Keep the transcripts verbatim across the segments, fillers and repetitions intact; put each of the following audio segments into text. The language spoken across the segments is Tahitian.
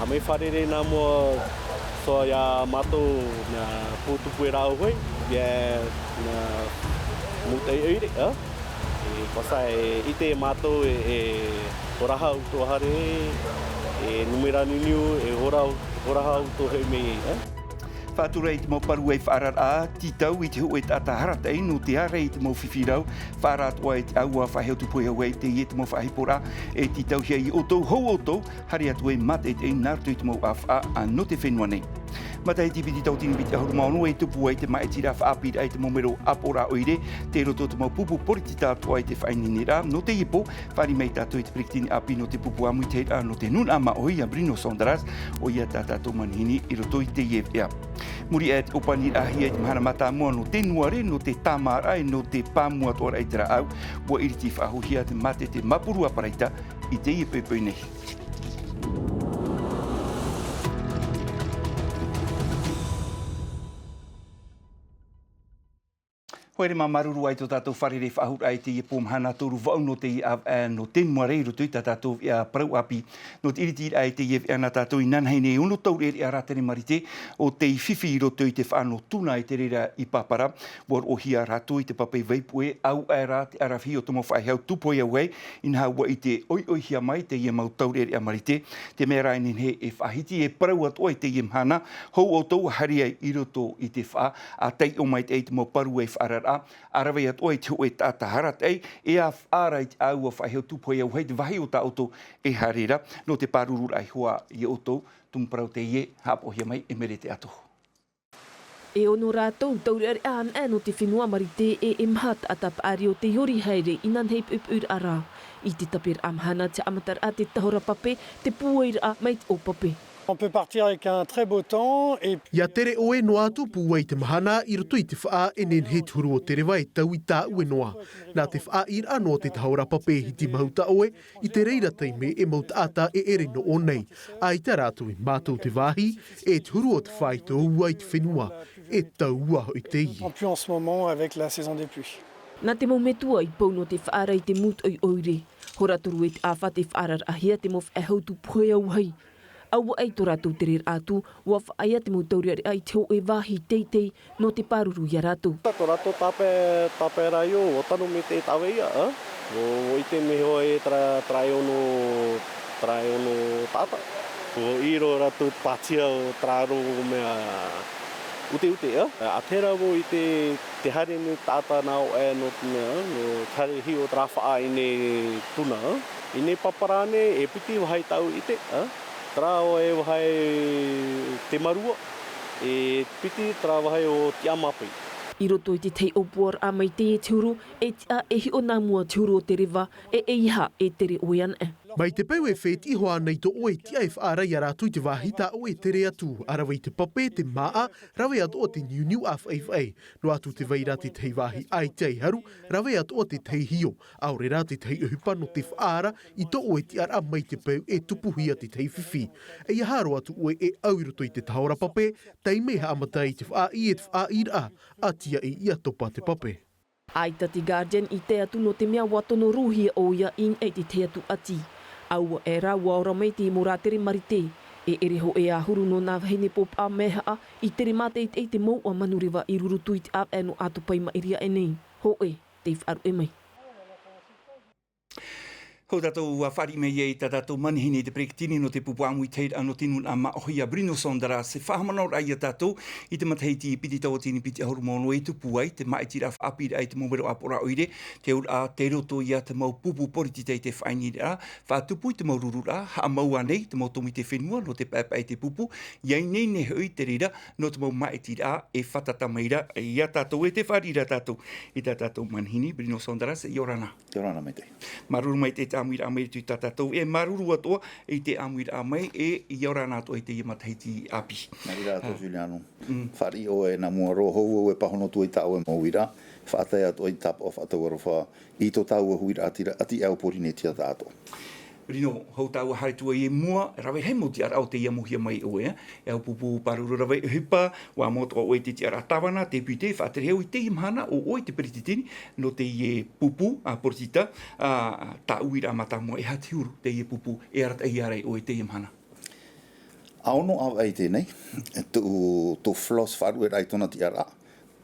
Mai fārerei nā mua, so iā mātou, nā pūtupu e rāua hoʻi, iā, nā mūtoʻi ʻoire, ā? E kosa e ʻite mātou e, e horaha ʻoutou haere, e numera niuniu, e hora, horaha ʻoutou hoʻi mai, ā? Faʻatura i te mau parau e faʻaararaʻa, tītau i te hōʻē taʻata arataʻi nō te ārai i te mau fifi rau, faʻaara atoʻa i te ʻāua faʻahou tūpohe auahi teie te mau faʻahiporaʻa, e tītauhia iā ʻoutou, hou ʻoutou, haere atu e mātaʻitaʻi nā roto i te mau ʻāfaʻa nō te fenua nei. Matahiti piti tauatini piti ʻahuru mā ono e tupu ai te māʻitiraʻa faʻaʻāpīraʻa i te mau mero ʻāpoʻoraʻa ʻoire, tei roto te mau pupu poritita atoʻa i te faʻaineineraʻa nō teie pō, fāriʻi mai tātou i te peretiteni ʻāpī nō te pupu ʻāmuitahiraʻa nō te nūnaʻa māʻohi iā Bruno Sandras, ʻoia tā tātou manihini i roto i teie veʻa. Muri aʻe i te ʻōpaniraʻahia i te mahana mātāmua nō Tenuare, nō te tāmāraʻa, nō te pāmu atoʻa raʻa i te rāʻau, ʻua ʻiriti faʻahouhia te mātete māpuru a Paraita i teie poʻipoʻi nei. Haere mā, māuruuru ā i tō tātou fārerei faʻahou raʻa i teie pō mahana toru vaʻu nō teie ʻāvaʻe nō Tenuare i roto i tā tātou veʻa parau ʻāpī. Nō te ʻiritiraʻa i teie veʻa nā tātou inanahi nei e ono taureʻareʻa rātere marite ʻo tei fifi i roto i te faʻa nō Tuna i te reira i Papara. ʻUa roʻohia rātou i te pape vaipuʻe, ʻāuaʻe rā te ʻaravihi o te mau faʻaʻāpī tūpohe auahi, inaha ʻua ʻite ʻoiʻoihia mai teie mau taureʻareʻa marite. Te mea rā e nehenehe e faʻahiti e parau atoʻa i teie mahana, hou ʻoutou ʻa haere ai i roto i te faʻa, ʻa taiʻo maitaʻi i te mau parau e faʻaararaʻa, ʻa rave atoʻa i te hōʻē taʻata arataʻi, e ʻa faʻaara i te ʻāua faʻahou tūpohe auahi te vāhi o tā ʻoutou e haere ra, nō te pārururaʻa iho ā iā ʻoutou, tumu parau teie, haʻapaʻohia mai e Merete Atohu. E ono rātou taureʻareʻa anaʻe nō te fenua marite e, e maha taʻata paʻari ʻo tei ori haere inanahi poʻipoʻiraʻa ra. I te taperaʻa mahana te haʻamataraʻa te tahora pape, te pūairaʻa mai te ʻōpape. On peut partir avec un très beau temps et Ia tere ʻoe noa atu pūai te mahana i roto i te faʻa e nehenehe te huru o te reva e taui tāʻue noa. Nā te faʻaʻīraʻa noa te tahora pape e hiti mahuta ʻoe, i te reira taime e mau taʻata e ʻere noʻo nei. ʻAita rātou i mātau te vāhi, e te huru o te faito ua i te fenua, e taua hoʻi teie. En plus en ce moment avec la saison des pluies. Nā te mau metua i pau nō te faʻaara i te mūtoʻi ʻoire. Hora toru e te ʻāfa tei faʻaararaʻahia te mau faʻahou tūpohe auahi. ʻAuaʻe i tō rātou tereraʻa atu, ʻua faʻaea te mau taureʻareʻa i te hōʻē vāhi teitei nō te pāruru iā rātou. Tō rātou tāpe-, tāperaʻa io, ʻua tano mai te tāveʻa, ā? ʻUa, ʻua ʻite mai hoʻi terā, terā e ono, terā e ono taʻata. ʻUa ʻī roa rātou te pātia o terā rō mea ʻuteʻute, ā? ʻA terā vau i te, te haere nei taʻata nā ʻō ē nō, nō, nō te haere hiʻo terā faʻa i nei Tuna, ā? I nei Papara nei, e piti vāhi tāʻu i ʻite, ā? Terā ʻoe vāhi te Marua, e piti terā vāhi ʻo Tiʻamāpē. I roto i te tahi ʻōpuaraʻa mai teie te huru, e tiʻa e hiʻo nā mua te huru o te reva, e, eiaha e tere ʻoe anaʻe. Mai te peu e fētiʻi hoʻi nei tō ʻoe tiʻa e faʻaara iā rātou i te vāhi tā ʻoe e tere atu, ʻa rave i te pape, te māʻa, rave atoʻa te niuniu ʻāfaʻifaʻi, noa atu tē vai ra te tahi vāhi ʻaita e haru, rave atoʻa te tahi hio, ʻaore rā te tahi ʻohipa nō te faʻaara i tō ʻoe tiʻaraʻa mai te peu e tupuhia te tahi fifi. ʻEiaha roa atu ʻoe e ʻau i roto i te tahora pape, taime e haʻamata ai te faʻaʻī e te faʻaʻīraʻa, ʻa tiaʻi ʻia topa te pape. ʻAita te Guardian i tae atu nō te mea ʻua tonohia ʻoia i niʻa i te tahi atu ʻati. ʻAuaʻe rā ʻua ora mai te mau rātere marite, e ʻere hōʻē ʻahuru nō nā vahine pōpaʻa mea haʻa i tere mātaʻitaʻi te mouʻa manureva i Rurutu i te ʻāvaʻe nō ʻĀtopa i maʻiri aʻe nei. Hōʻē tei faʻaruʻe mai. Hou tātou ʻua fāriʻi mai ai tā tātou manihini te peretiteni nō te pupu ʻāmuitahiraʻa nō te nūnaʻa māʻohi iā Bruno Sandras, e faʻahaʻamanaʻo ra iā tātou i te matahiti piti tauatini piti ʻahuru mā ono e tupu ai te māʻitiraʻa faʻaʻāpīraʻa i te mau mero ʻāpoʻoraʻa ʻoire, tē au ra tei roto ia te mau pupu poritita i te faʻaineineraʻa, faʻatupu i te mau rururaʻa, haʻamau ānei te mau tōmite fenua nō te paepae i te pupu, ʻia ineine hoʻi te reira nō te mau māʻitiraʻa e fātata mai ra iā tātou, e tē fāriʻi ra tātou i tā tātou manihini, Bruno Sandras, ʻia ora na. ʻIa ora na maitaʻi. Māuruuru maitaʻi i te ʻāmuiraʻa mai i tā tātou, e māuruuru atoʻa i te ʻāmuiraʻa mai, e ʻia ora na atoʻa i teie matahiti ʻāpī. Nā reira atoʻa, Juliano. Mm. Fāriʻi ʻoe nā mua roa, hou vau e pāhono atu i tā ʻoe mau uiraʻa, faʻatae atoʻa i te tāpaʻo faʻatauarofa i tō tāua huiraʻatira ʻati aʻe o Pōrīnetia tāʻātoʻa. Bruno, hou tāua haere atu ai i mua, rave rahi mau tiʻaraʻa o tei amuhia mai ʻoe, e au pupu pāruru rave ʻohipa, ʻua mau atoʻa ʻoe i te tiʻaraʻa tāvana, te piti, faʻatere au i teie mahana, ʻo ʻoe te peretiteni nō teie pupu, ā, poritita, ā, tā ʻoe uiraʻa mātāmua, e aha te huru teie pupu, e arataʻihia ra ʻoe i teie mahana? ʻAʻono ʻāvaʻe i teie nei, tō, tō Floss faʻaruʻeraʻa i tōna tiʻaraʻa,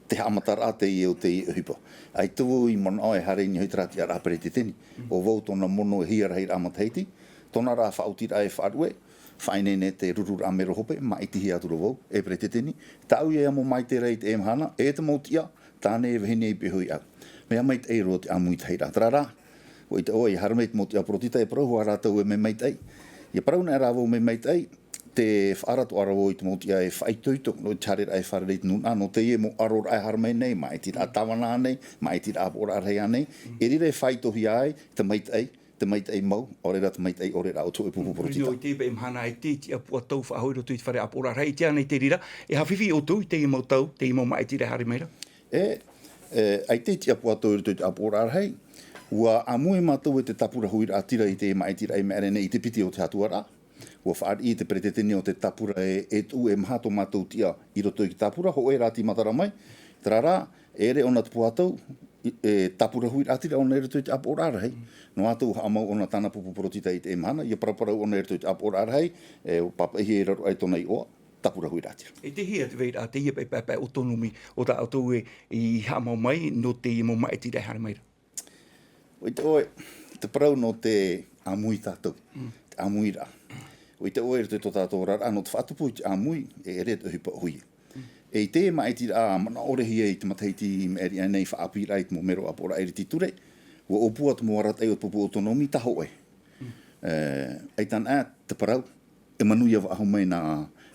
te haʻamataraʻa teie o teie ʻohipa. ʻAita vau i manaʻo e haere i niʻa i terā tiʻaraʻa peretiteni, ʻo vau tōna mono e hia rahiraʻa matahiti, tōna rā faʻaotiraʻa e faʻaruʻe, faʻaineine te rururaʻa mero hope, māʻitihia atu ra vau, e peretiteni, tāʻu ia mau maitaʻi i teie mahana, e te mau tiʻa, tāne e vahine i pihaʻi iho iāʻu. Mea maitaʻi roa te ʻāmui tahiraʻa. Terā rā, ʻua ʻite ʻoe, ʻia haere mai te mau tiʻa porotita e parau, ʻua rātou e mea maitaʻi. ʻIa parau anaʻe rā vau mea maitaʻi, tē faʻaara atoʻa ra vau i te mau tiʻa e faʻaitoito, nō te haereraʻa e fārerei i te nūnaʻa, nō teie mau ʻaroraʻa e haere mai nei, māʻitiraʻa tāvana ānei, māʻitiraʻa ʻāpoʻoraʻa rahi ānei, e riro e faʻaitohia ai, te maitaʻi, te maitaʻi mau, ʻaore rā te maitaʻi ʻaore rā o te hōʻē pupu porotita. Nō te pae mahana, ʻaita e tiʻa puaʻatau faʻahou i roto i te fare ʻāpoʻoraʻa rahi, ʻaita ānei te reira, e hafifi ʻoutou i teie mau tau, teie mau māʻitiraʻa e haere mai ra? E, e, ʻaita e tiʻa puaʻatau i roto i te ʻāpoʻoraʻa rahi, ʻua ʻāmui mātou e te tāpura huiraʻatira i te māʻitiraʻa i maʻiri nei i te piti o te hatuaraʻa. ʻUa fāriʻi te peretiteni o te tāpura e, e tuʻu e maha tō mātou tiʻa i roto i te tāpura, hōʻē rā tīmatara mai. Terā rā, e ʻere ʻōna te puaʻatau, i, e tāpura huiraʻatira ʻōna i roto i te ʻāpoʻoraʻa rahi. Noa atu haʻamau ʻōna tāna pupu porotita i teie mahana, ʻia paraparau ʻōna i roto i te ʻāpoʻoraʻa rahi, e pāpaʻihia i raro aʻe tōna iʻoa, tāpura huiraʻatira. E te hia te vairaʻa, teie pae, pae, pae autonomi o tā ʻoutou e, i haʻamau mai, nō teie mau māʻitiraʻa e haere mai ra? ʻUa ʻite ʻoe, te parau nō te ʻāmui tātou, te ʻāmuiraʻa. ʻUa ʻite ʻoe, i roto i tō tātou oraraʻa, nō te faʻatupu i te ʻāmui, e ʻere te ʻohipa ʻōhie. E i te māʻitiraʻa manaʻorehia i te matahiti i maʻiri aʻe nei, faʻaʻāpīraʻa i te mau mero ʻāpoʻoraʻa iriti ture, ʻua ʻōpua te mau arataʻi o te pupu autonomi, tā hōʻē. E, ʻaita anaʻe te parau, e manuia faʻahou mai nā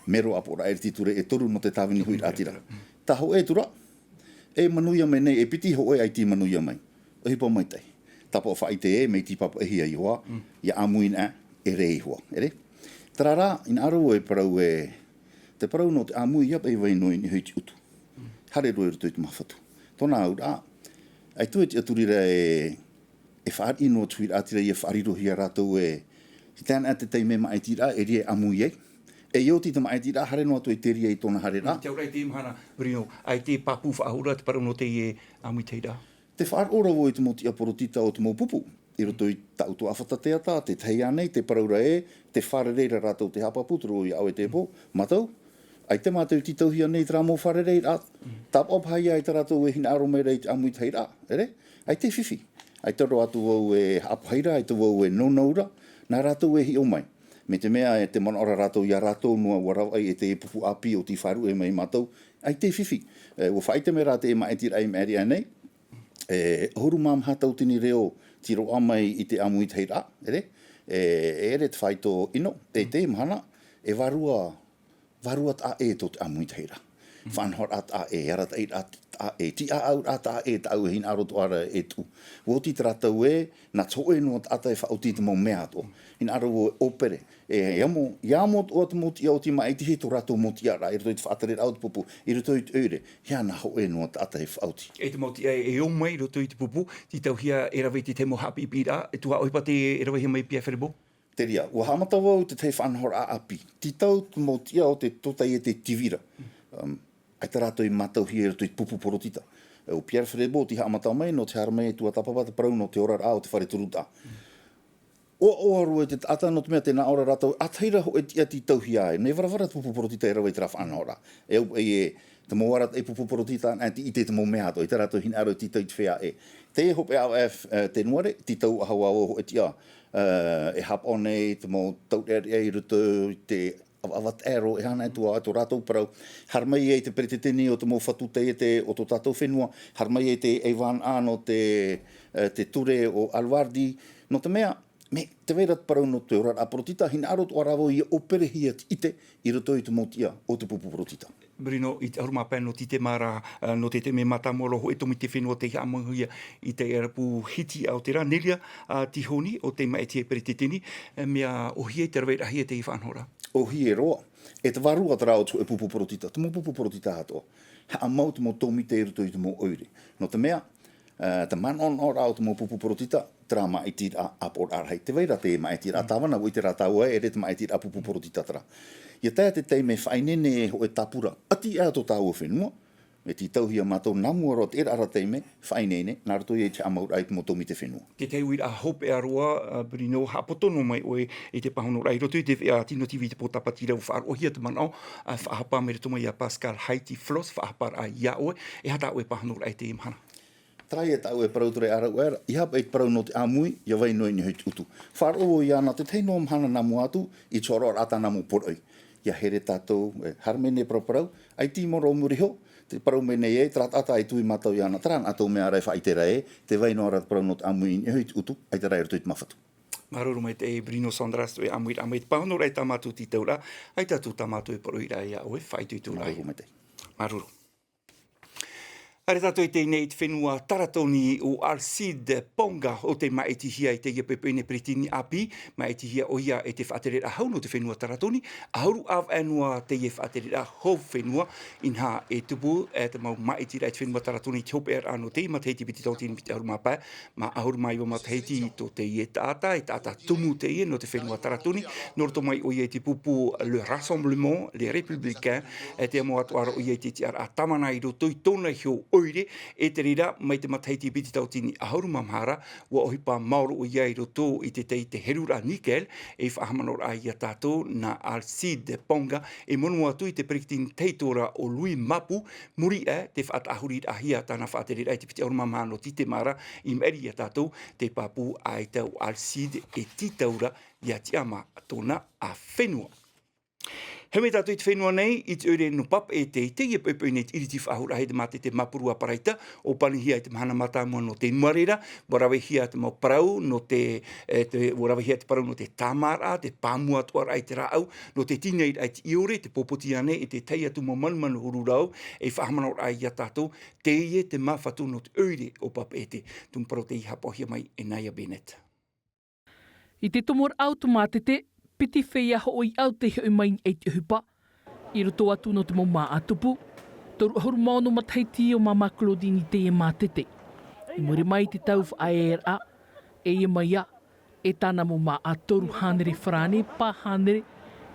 mero ʻāpoʻoraʻa iriti ture e toru nō te tāvini huiraʻatira. Tā hōʻē atu ra, e manuia mai nei, e piti hōʻē ʻaita i manuia mai. ʻOhipa maitaʻi. Tāpaʻo faʻaʻite ē, mai te pāpaʻihia iho ā, ʻia ʻāmui anaʻe, ʻere iho ā, ʻere? Terā rā, hinaʻaro vau e parau ē, te parau nō te ʻāmui ʻia paʻi vai noa i niʻa i te ʻutu. Haere roa i roto i te māfatu. Tōna auraʻa, ʻaita e tiʻaturi ra e, e fāriʻi noa te huiraʻatira ʻia faʻarirohia rātou e, i te anaʻe te taime māʻitiraʻa, e riro e ʻāmui ai. E ʻia oti te māʻitiraʻa, haere noa atu e te reira i tōna haereraʻa. Te auraʻa i teie mahana, Bruno, ʻaita e pāpū faʻahou ra te parau nō teie ʻāmui tahiraʻa? Tē faʻaroʻo ra vau i te mau tiʻa porotita o te mau pupu, i roto i tāʻu tuaʻāfata teata, te tahi ānei, tē parau ra ē, tē fārerei ra rātou tē haʻapāpū atu ra vau iā ʻoe i teie pō, mātou, ʻaita mātou i tītauhia nei i terā mau fārereiraʻa, tāpaʻo paha ïa ʻaita rātou e hinaʻaro mai ra i te ʻāmui tahiraʻa, ʻere? ʻAita e fifi, ʻaita roa atu vau e haʻapaʻo ra, ʻaita vau e nounou ra, nā rātou e hiʻo mai. Mai te mea e tē manaʻo ra rātou iā rātou noa ʻua ravaʻi e te pupu ʻāpī ʻo tei faʻaruʻe mai mātou, ʻaita e fifi. E, ʻua faʻaʻite mai rā te māʻitiraʻa i maʻiri aʻe nei, e, ʻahuru mā maha tauatini reo tei roaʻa mai i te ʻāmui tahiraʻa, ʻere? E, e ʻere te faito ʻino, e teie mahana, e vārua, vārua taʻa ʻē tō te ʻāmui tahiraʻa. Faʻanahoraʻa taʻa ʻē, arataʻiraʻa taʻa ʻē, tiʻaʻauraʻa taʻa ʻē, tāʻu e hinaʻaro atoʻa ra e tuʻu. ʻUa oti terā tau ē, nā te hōʻē noa taʻata e faʻaoti i te mau mea atoʻa. Hinaʻaro vau e ʻōpere, e, ʻia amo, ʻia amo atoʻa te mau tiʻa ʻo tei māʻitihia tō rātou mau tiʻaraʻa, i roto i te faʻatereraʻa o te pupu, i roto i te ʻoire, ʻia nā hōʻē noa taʻata e faʻaoti. E te mau tiʻa e ō mai i roto i te pupu, tītauhia e rave i te tahi mau haʻapiʻipiʻiraʻa, e tuhaʻa ʻohipa tē, e ravehia mai Pierre Ferebo? Te reira, ʻua haʻamata vau i te tahi faʻanahoraʻa ʻāpī. Tītau te mau tiʻa o te tōtaiete tivira. Um, ʻAita rātou i mātauhia i roto i te pupu porotita. ʻO Pierre Ferebo tei haʻamata mai, nō te haere mai e tuatāpapa te parau nō te oraraʻa o te fare turutaʻa. ʻOaʻoa roa i te taʻata, nō te mea tē nā ʻō ra rātou, ʻātahi ra hōʻē tiʻa tītauhia ai. Nei varavara te pupu porotita e rave i terā faʻanahoraʻa. E au paʻi ē, te mau arataʻi pupu porotita anaʻe tei ʻite i te mau mea atoʻa, ʻaita rātou hinaʻaro e tītau i te feiā ʻē. Teie hopeʻa, e, e, Tēnuare, tītau faʻahou vau hōʻē tiʻa, e, e haʻapaʻo nei te mau taureʻareʻa i roto i te ʻavaʻava taʻero, e aha anaʻe atu ā tō rātou parau. Haere mai ai te peretiteni o te mau fatu taiete o tō tātou fenua, haere mai ai te ʻaivānaʻa nō te, e, te ture o Aluardi, nō te mea, mai te vai ra te parau nō te oraraʻa porotita, hinaʻaro atoʻa rā vau ʻia ʻōperehia te ʻite i roto i te mau tiʻa o te pupu porotita. Bruno, i te ʻahuru mā pae nō Tītema ra, ā, nō te taime mātāmua roa, hōʻē tōmite fenua tei haʻamauhia i te rapu hiti Aotearoa, Nelia, ā, Tihoni, ʻo tei māʻitihia e peretiteni, e, mea ʻōhie te raveraʻahia i teie faʻanahoraʻa? ʻŌhie roa. E te vārua terā o te hōʻē pupu porotita, te mau pupu porotita atoʻa. Haʻamau te mau tōmite i roto i te mau ʻoire. Nō te mea, ā, te manaʻonaʻoraʻa o te mau pupu porotita, terā māʻitiraʻa ʻāpoʻoraʻa rahi. Tē vai ra te māʻitiraʻa tāvana, ʻua ʻite rā tāua ē, e ʻere te māʻitiraʻa pupu porotita terā. ʻIa tae te taime faʻaineine e hōʻē tāpura ʻati aʻe tō tāua fenua, E tītauhia mātou nā mua roa te ʻeraʻa taime faʻaineine nā roto ia i te haʻamauraʻa i te mau tōmite fenua. Te tahi uiraʻa hopeʻa roa, Bruno, haʻapoto noa mai ʻoe i te pāhonoraʻa i roto i te veʻa Tino TV i te pō tāpati rau, faʻaroʻohia te manaʻo, faʻahapa mai roto mai iā Pascal Haiti Floss, faʻahaparaʻa iā ʻoe. E aha tā ʻoe pāhonoraʻa i teie mahana? Terā ia tāʻu e parau atu ra e ʻāraʻuaʻe ra, i hapaʻo i te parau nō te ʻāmui, ʻia vai noa i niʻa i te ʻutu. Faʻaroʻo vau iāna te tahi noa mahana nā mua atu i te hōroʻaraʻa tāna mau poroʻi. ʻIa here tātou, e, haere mai nei paraparau, ʻaita i muri iho, te parau mai nei e, terā taʻata i tuʻu mātou iāna, terā nā tō mea ra e faʻaʻite ra e, te vai noa ra te parau nō te ʻāmui i niʻa i te ʻutu, ʻaita rā i roto i te māfatu. Māuruuru maitaʻi Bruno Sandras, tō ʻoe ʻāmuiraʻa mai te pāhonoraʻa i tā mātou tītauraʻa, ʻaita atu tā mātou e poroʻiraʻa iā ʻoe, faʻaitoitoraʻa. Māuruuru maitaʻi. Māuruuru. Haere tātou i teie nei i te fenua Taratoni, ʻo Alcide Ponga, ʻo tē māʻitihia i teie poʻipoʻi nei peretiteni ʻāpī, māʻitihia ʻoia e te faʻatereraʻa hau nō te fenua Taratoni, ʻahuru ʻāvaʻe noa teie faʻatereraʻa hau fenua, inaha e tupu, e te mau māʻitiraʻa i te fenua Taratoni i te hopeʻaraʻa nō teie matahiti piti tauatini piti ʻahuru mā pae, mā ʻahuru mā iva matahiti tō teie taʻata, e taʻata tumu teie nō te fenua Taratoni, nō roto mai ʻoia i te pupu Le Rassemblement Les Républicains, e te amo atu ʻaro ʻoia i te tiʻaraʻa tāvana i roto i tōna iho ʻoire, e te reira mai te matahiti piti tauatini ʻahuru mā maha ra, ʻua ʻohipa maoro ʻoia i roto i te tai te heruraʻa nickel, e faʻahamanoraʻa iā tātou nā Alcide Ponga, e mono atu i te peretiteni tahito ra ʻo Louis Mapou, muri aʻe, tē faʻatāhuriraʻahia tāna faʻatereraʻa i te piti ʻahuru mā maha nō tītēmara, i maʻiri iā tātou, te pāpū ʻaita ʻo Alcide e tītau ra ʻia tiʻa mā tōna fenua. Haere mai tātou i te fenua nei, i te ʻoire nō Papeʻete, i teie poʻipoʻi nei te ʻiriti faʻahou rahi te mātete Mapuru a Paraita, ʻōpanihia i te mahana mātāmua nō Tenuare ra, ʻua ravehia te mau parau nō te, e, te, ʻua ravehia te parau nō te tāmāraʻa, te pāmua atoʻaraʻa i te rāʻau, nō te tīnai raʻa i te ʻiore, te pōpoti ānei, e te tahi atu mau manumanu huru rau, e faʻahamanoraʻa iā tātou, teie te māfatu nō te ʻoire o Papeʻete. Tumu parau tei haʻapaʻohia mai e Naya Bennett. I te tomoraʻa o te mātete, piti feiā hoʻo i ʻau tei hoʻi mai i te ʻohipa. I roto atu nō te mau māʻa tupu, toru ʻahuru mā ono matahiti o māmā Claudine i teie mātete. I muri mai i te tau faʻaearaʻa, e ia mai ā, e tāna mau māʻa toru hānere farāne, pā hānere,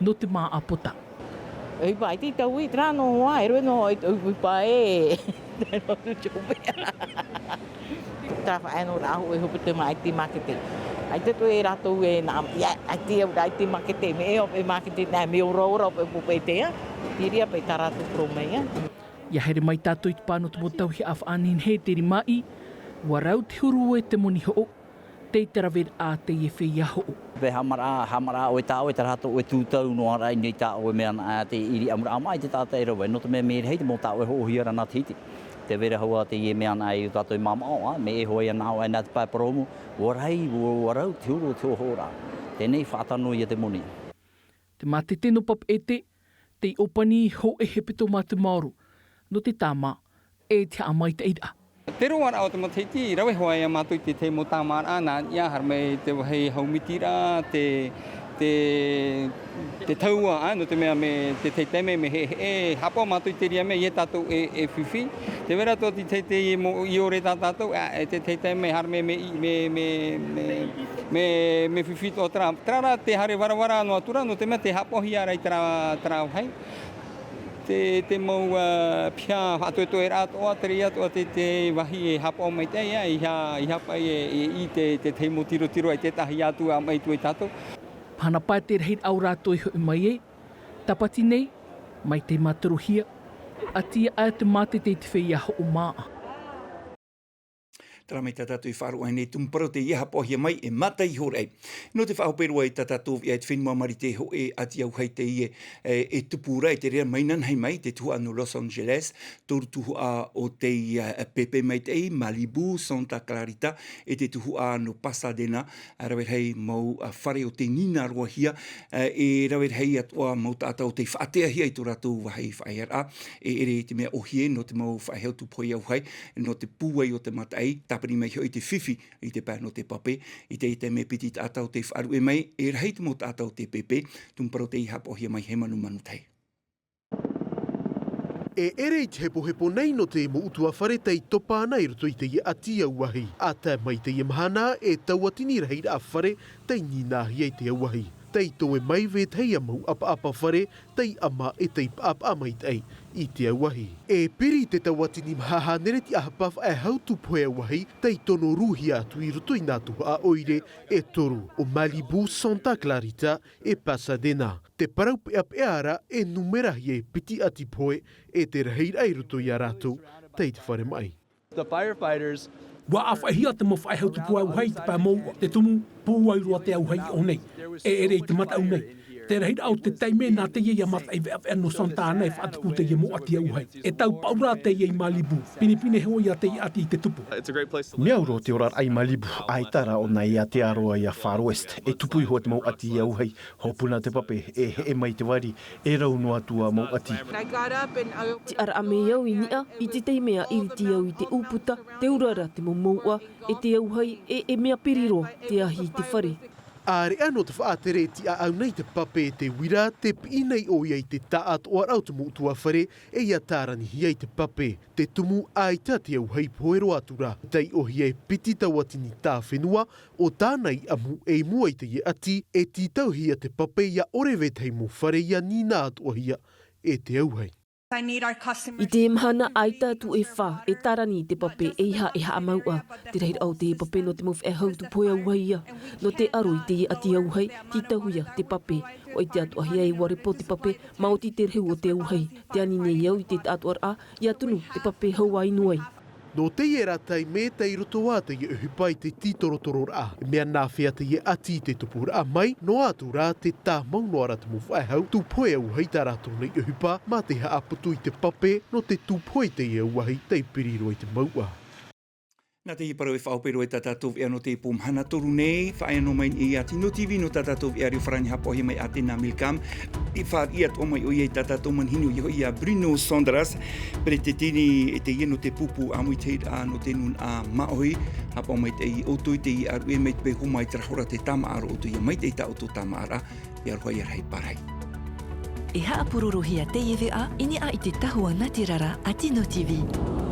nō te māʻa pota. E ʻohipa, ʻaita i tau i terā noa hoa, e rave noa i te ʻohipa e. Terā faʻaearaʻa hoʻi e hope te mā-, i te mākete. ʻAita atu e rātou e nā, ia, ʻaita au rā i te mākete, mea e hope mākete, nā, mea ora ora, hope, hope e te, ia. Te reira paʻi tā rātou parau mai, ia. ʻIa haere mai tātou i te pae nō te mau tauihaʻa faʻanehenehe e te rimaʻī, ʻua rau te huru e te moni hoʻo, tei te raveraʻa teie feiā hoʻo. Paʻi haʻamāraʻa, haʻamāraʻa ʻoe tā ʻoe, terā tā ʻoe tūtau noa ra i niʻa i tā ʻoe mea nā, te ʻiri ʻamuraʻa mai te taʻata e rave, nō te mea mea rahi te mau tā ʻoe hoʻohia ra nā te hiti. Tē vai ra hoʻi teie mea nā i ō tātou i mamaʻo, ā, mea e hoʻi ana ʻoe nā te pae poromu, ʻua rahi, ʻua, ʻua rau te huru o te hoʻoraʻa. Teie nei faʻatano ia te moni. Te mātete nō Papeʻete, tei ʻōpani hōʻē hepetoma te maoro, nō te tāmā, e te haʻamaitaʻiraʻa. Te roaraʻa o te matahiti, rave hoʻi ia mātou i te tahi mau tāmāraʻa, nā niʻa, haere mai te vāhi haumiti ra, te, te, te taua, ā, nō te mea mea te tahi taime mea heʻeheʻe, haʻapaʻo mātou i te reira mea, ʻeiaha tātou e, e fifi. Tē vai ra atoʻa te tahi taime mau ʻiore tā tātou, ā, e te tahi taime haere mai mea, mea, mea, mea, mea, mea fifi atoʻa terā. Terā rā te haere varavara noa atu ra, nō te mea tē haʻapaʻohia ra i terā, terā vāhi. Te, te mau, ā, piha faʻatoetoeraʻa atoʻa, te reira atoʻa te, te vāhi e haʻapaʻo maitaʻi, ā, ʻeiaha, ʻeiaha paʻi e, e, i te, te tahi mau tirotiro i te tahi atu ā mai atu ai tātou. Mahana pae te rahiraʻa o rātou e hoʻi mai ai, tāpati nei, mai tei mātorohia, ʻati aʻe te mātete i te feiā hoʻo māʻa. Terā mai tā tātou i faʻaroʻo nei tumu parau tei haʻapaʻohia mai e Mata Ihoraʻa. Nō te faʻahope roa i tā tātou veʻa i te fenua Marite hōʻē ʻati auahi teie, e, e tupu ra, e te reira mai inanahi mai, te tuhaʻa nō Los Angeles, toru tuhaʻa o te, e, pēpē maitaʻi, Malibu, Santa Clarita, e te tuhaʻa nō Pasadena, e rave rahi mau, a, fare o tei nīnāroahia, e, e rave rahi atoʻa mau taʻata o tei faʻateahia i tō rātou vāhi faʻaearaʻa, e ʻere i te mea ʻōhie nō te mau faʻaheotupu hōʻē auahi, nō te pūai o te mataʻi, tāpiri mai hoʻi te fifi i te pae nō te pape, i te, i te mea piti taʻata o tei faʻaruʻe mai, e rahi te mau taʻata o tei pēpē, tumu parau tei haʻapaʻohia mai he manumanu tahi. E ʻere i te hepohepo nei nō te mau ʻutuāfare tei topa ana i roto i teie ʻati auahi. ʻA tae mai teie mahana, e tauatini rahiraʻa fare tei nīnāhia i te auahi. tei toe mai vetahi ā mau ʻapaʻapa fare, tei ʻama e tei paʻapaʻa maitaʻi i te auahi. E piri te tauatini maha hānere tiʻahapa faʻehau tūpohe auahi tei tono rūhia atu i roto i nā tuhaʻa ʻoire e toru, ʻo Malibu, Santa Clarita, e Pasadena. Te parau peʻapeʻa ra e numerahia e piti ʻati pohe e te rahiraʻa i roto iā rātou tei te fare maʻi. ʻUa ʻāfaʻihia te mau faʻehau tūpohe auahi i te pae mouʻa, te tumu, pūai roa te auahi i ʻō nei. E ʻere i te mataʻu nei. Te rahiraʻa o te taime nā teie ia mataʻi veʻaveʻa nō Santa Ana e faʻatupu teie mau ʻati auahi. E tau paʻu rā teie i Malibu. Pinepine hoʻi ia teie ʻati i te tupu. Mea ʻuru te oraraʻa i Malibu, ʻaita rā ʻōna i ʻātea roa ia Far West. E tupu iho te mau ʻati auahi, hopuna te pape, e heʻe mai te vari, e rau noa atu ā mau ʻati. Tiʻaraʻa mai au i niʻa, i te taime a ʻiriti au i te ʻūputa, te ura ra te mau mouʻa, e te auahi, e, e mea piri roa te ahi i te fare. ʻĀreʻa nō te faʻatere e tiʻaʻau nei te pape e te uira, tē piʻi nei ʻoia i te taʻatoʻaraʻa o te mau ʻutuāfare, e ia tāranihia i te pape. Te tumu ʻaita te auahi pohe roa atu rā, taiʻohia e piti tauatini tāfenua, ʻo tāna i ʻamu ei mua i teie ʻati, e tītauhia te pape ia ʻore vetahi mau fare ia nīnā atoʻahia e te auahi. I te mahana ʻaita atu e fā, e tārani i te pape, ʻeiaha e haʻamauʻa. Te rahiraʻa o te pape nō te mau faʻehau tūpohe auahi ia. Nō te aro i teie ʻati auahi, tītauhia te pape. ʻUa ʻite atoʻahia e ua repo te pape, maoti te rehu o te auahi. Tē ani nei au i te taʻatoʻaraʻa, ia tunu te pape hau ā inu ai. Nō teie rā taime, tei roto ā teie ʻohipa i te tītorotororaʻa. E mea nāfea teie ʻati i te tupuraʻa mai, noa atu rā te tāmau noa ra te mau faʻehau tūpohe auahi tā rātou nei ʻohipa, mā te haʻaputu i te pape, nō te tūpohe i teie auahi tei piri roa i te mouʻa. Nā teie parau e faʻahope roa i tā tātou veʻa nō teie pō mahana toru nei, faʻaea noa mai i te Tino TV nō tā tātou veʻa reo farāni haʻapaʻohia mai Atena Milcam. I fāriʻi atoʻa mai ʻoia i tā tātou manihini ʻoia hoʻi ia Bruno Sandras, peretiteni e teie nō te pupu ʻāmuitahiraʻa nō te nūnaʻa māʻohi, haʻapaʻo maitaʻi ʻoutou i teie ʻāruʻe mai te peu hōmai terā hora tē tāmāʻa roa ʻoutou ia maitaʻi tā ʻoutou tāmāʻaraʻa, ia aroha ia rahi pārahi. E haʻapurorohia teie veʻa i niʻa i te tahua nātirara a Tino TV.